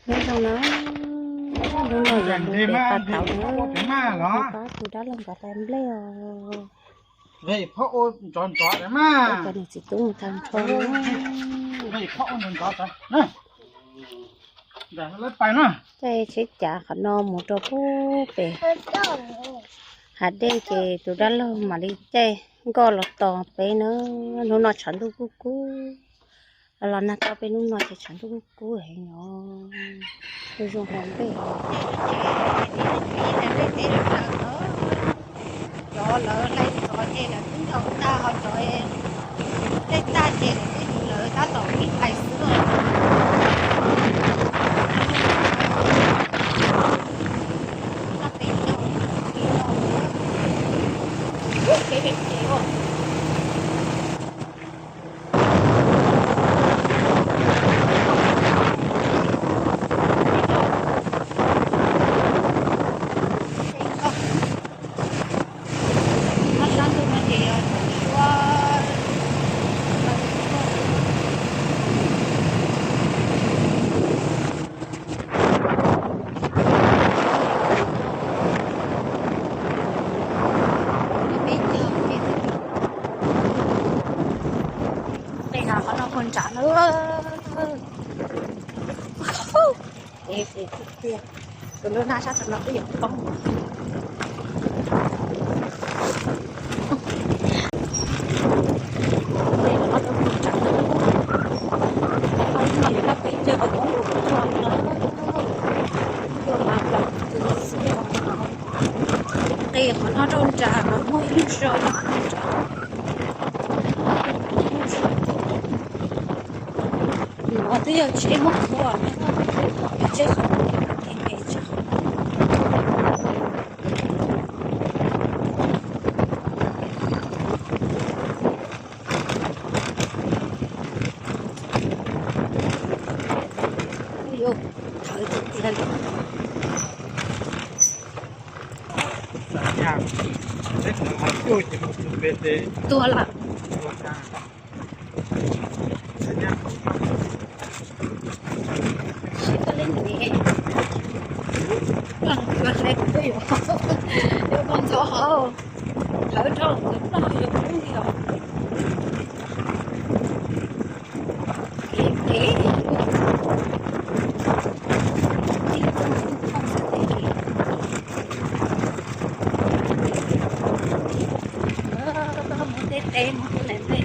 Nyob zoo na, hnub no yuav mus de paj tauv na, pab tus dab laug nkawd hlais nplej os. Cov niam txiv tub mus tag nrho na. Caij tsheb cav qhov no mus rau pub pem hav dej ces tus dab laug mam li caij nkoj los tos peb na. Hnub no tshav ntuj kub kub, los nag tau peb hnub no ces tshav ntuj kub kub heev os. Zoo zoo hauv nplej. Cov lawv hlais txhov ces lawv twb ntaus tag, ho cov dej tag ces lawv twb, lawv tab tom ib hlais xwb os. Tej no qhov no puag nram na. Tus lub nab sab tom no twb yuav poob. Qis qhov no rau nram mas muaj ib lub zos. No twb yog tsheb muab khuam, tsheb qhov no ces me tsheb qhov no. Thawv tiag tiag li. Tuag lawm. Sib tau li ntawd, yuav mus ntxov hauv, thawv rau ntawd yuav poob li os. Kev phem. Mus nte tes mus tus ntawm ntej.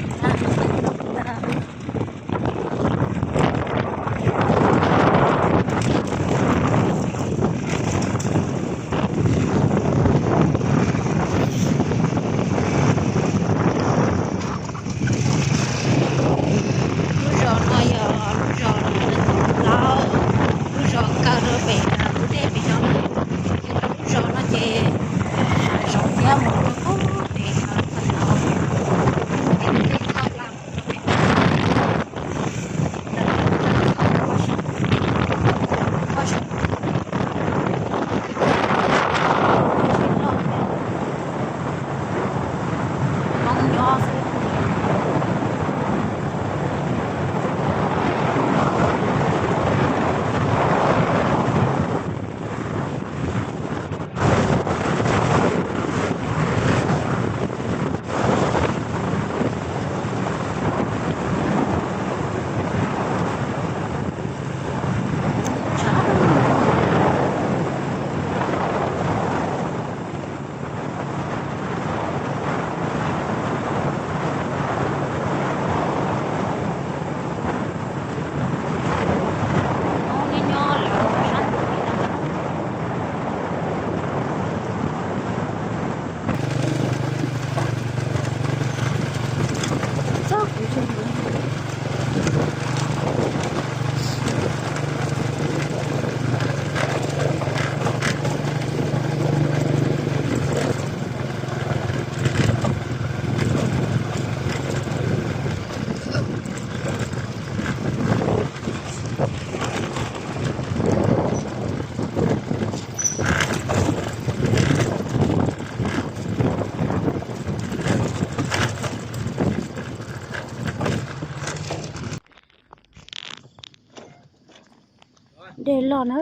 Dej loj na.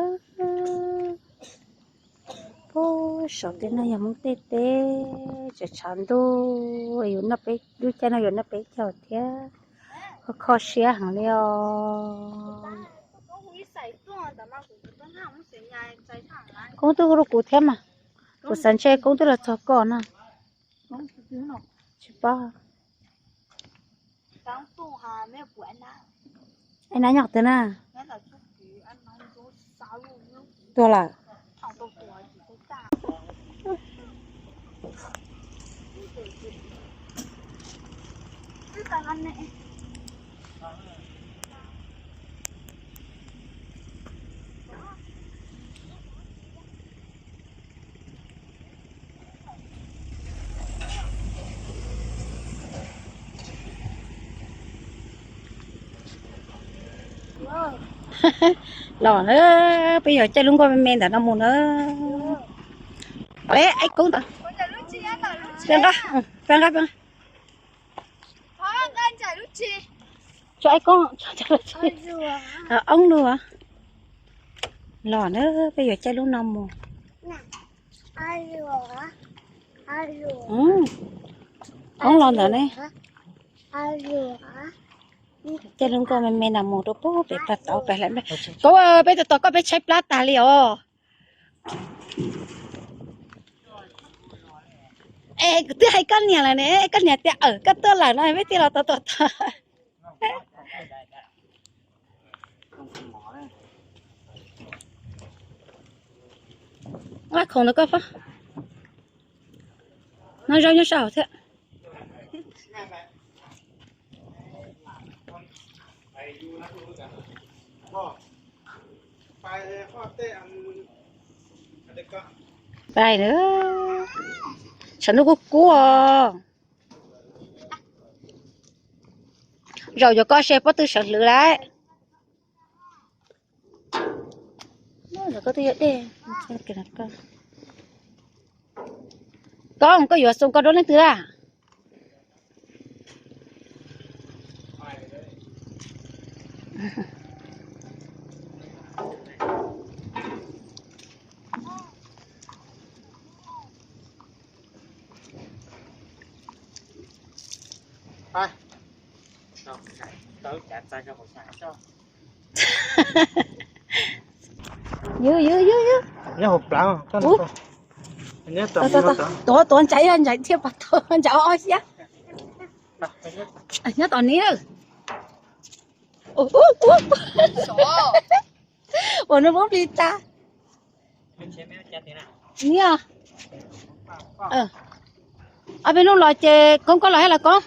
Puag saum tej no yog Hmoob tej teb, tshav tshav ntuj, yus noj peb lub caij no yuav noj peb caug thiab, kho kho siab heev li os. Koob twb hu rau kuv thiab mas, kuv xav ntshe Koob twb los txog koj na. Tsis paub. Es nab nyob qhov twg na? Tuag lawm. Los na, peb yuav caij lub nkoj me me ntawm no mus na. Peb, Koob ntawd. Peb nqa, peb nqa, peb nqa. Tso Koob, oob lug. Los na, peb yuav caij lub no mus. Oob los ntawd ne. Caij lub nkoj me me no mus rau puag pem pag tauv pem hlais nplej. Koob, peb tos tos koj peb tshaib plab tag li os. Es kuv twb hais koj niam lawm ne, koj niam tias awm koj tuaj lawm no peb thiaj los tos tos tos. Nqa khoom ntawd koj pab. Noj zaub nyob sab hauv thiab. Pais na, tshav ntuj kub kub os. Zaum yuav koj se pob tw sawv hlwv lawm. Koj, koj yuav xoo koj dua leej twg a? Yus, yus, yus, yus. Nyob hauv plawv. Tuav, tuav ntsaiv, ntsaiv thiaj pom tau, ntsaiv ob xyab. Nyob tom ni. Ua nws muab plis tas. Ni os. Ob peb hnub los ces Koob, koj los thiab los Koob?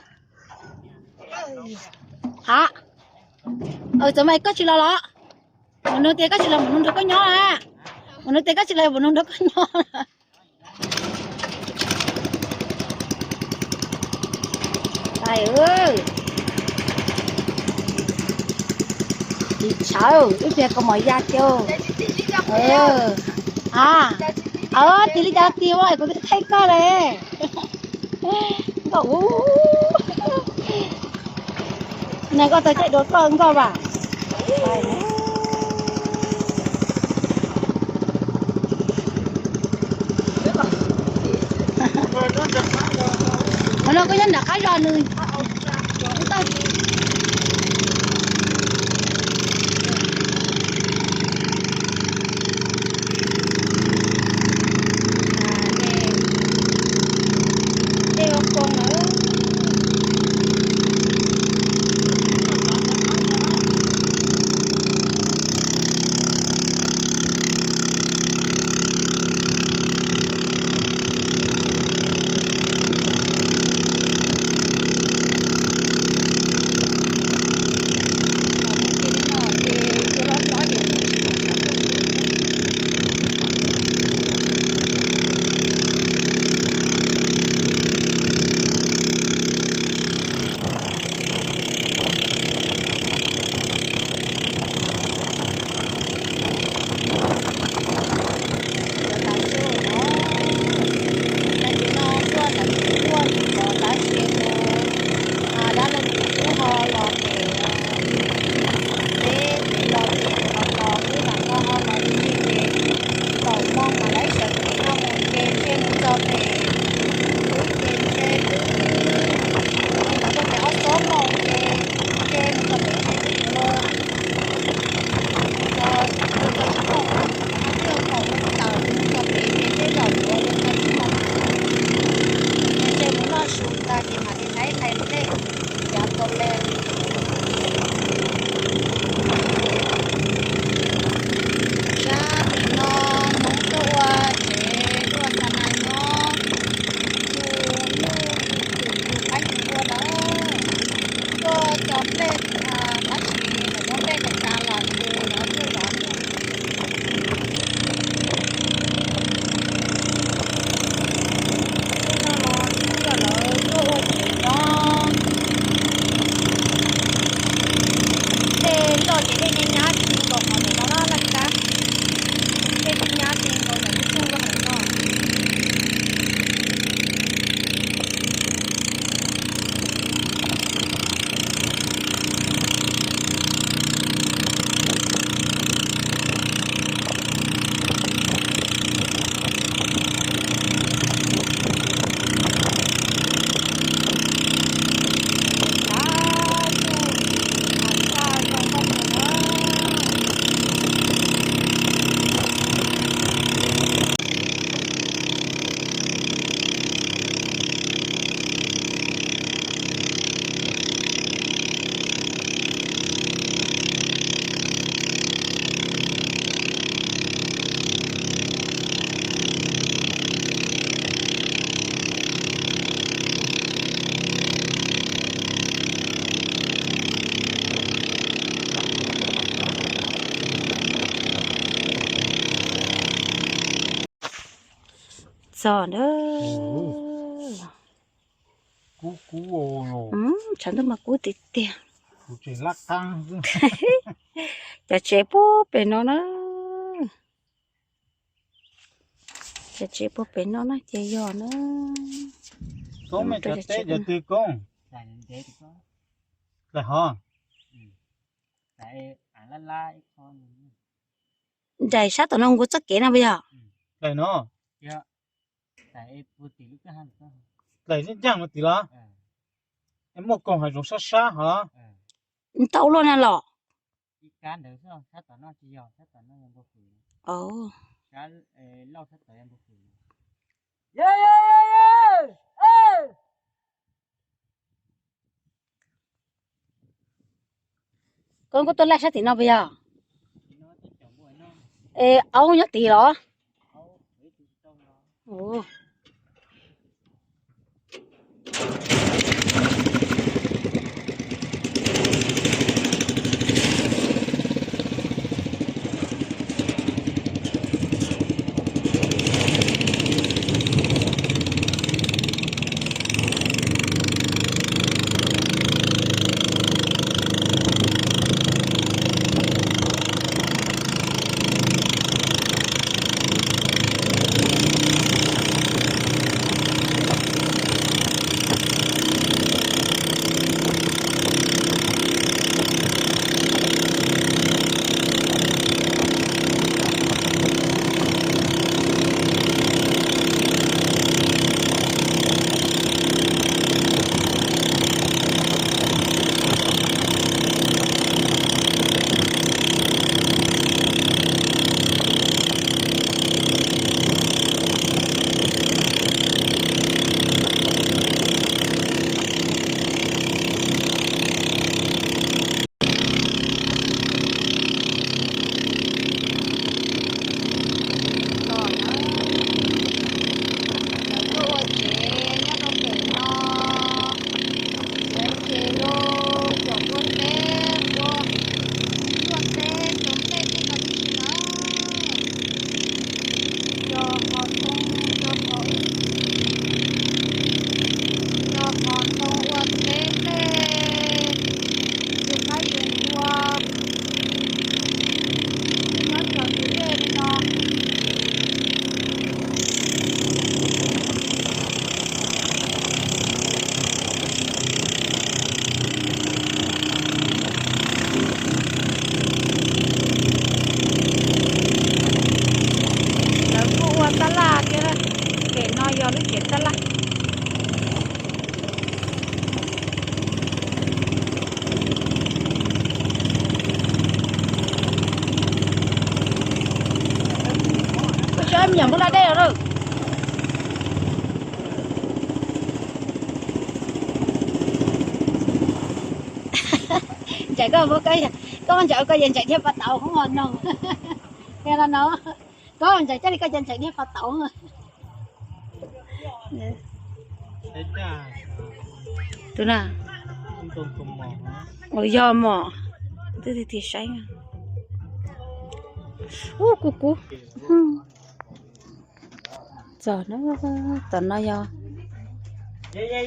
Ha. Txawm mas koj tsis los los? Maum Nug tias koj tsis los, Maum Nug nrog koj nyob a. Maum Nug tias koj tsis los, Maum Nug nrog koj nyob. Tais, ib tshav ib pliag kaus mom ya tiag. A, tig li cas tig ua kuv twb thaij koj lawm. Nkauj, nag koj tau caij dua koj nkauj vas. Qhov no koj nyob nram qab zos nws. Txog na. Tshav ntuj mas kub tiag tiag. Cov tsev puag pem no na. Cov tsev puag pem no na ces yog na. Nraim sab tom no nkaus txoj kev no puas yog? Dlaim ncaaj ncaaj no tim los? Muaj koog hav zoov sab sab hov. Ntau luaj na los? Koj kuj tuaj laij sab tim no puas yog? Es aub nyob tid los? Lawv tuaj ua tsev nyob rau pem no, tsev ces los tsom ua teb, ua luaj teb, tso nplej tej no tib si na. Tso qhov ntoo, tso qhov, tso qhov ntoo ua teb nplej, yus qaib yus npua, nyob tso tus dej li no. Lawv kuj ua tab laj thiab, pem no yog lub tsev tab laj. Koj tsis ua me nyuam npua la dej los lawm. Ntsaim koj, koj ntsaim koj yog ntsaim dhia pas tauv no. Koj ntsaim coj li koj cov ntsaim dhia pas tauv. Tus na, yog mom, twb ti saib. Ub, kub kub. Txog na, tom no yog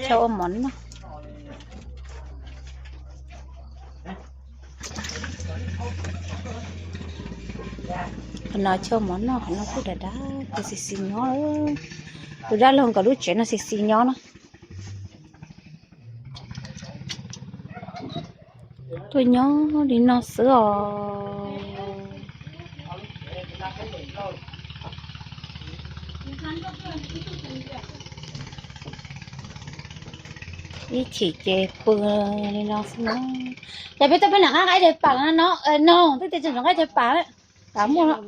chaw ua mov noj. Qhov no chaw ua mov noj, qhov no kuj dav dav, kuj xis xis nyob. Tus dab laug nkawd lub tsev no xis xis nyob na. Tuaj nyob li no xwb os. Ib chim ces pw li no xwb na. Ces peb tuaj peb nram qab qaib tes pam no, no twb tias tseem nram qaib tes pam, pam muaj.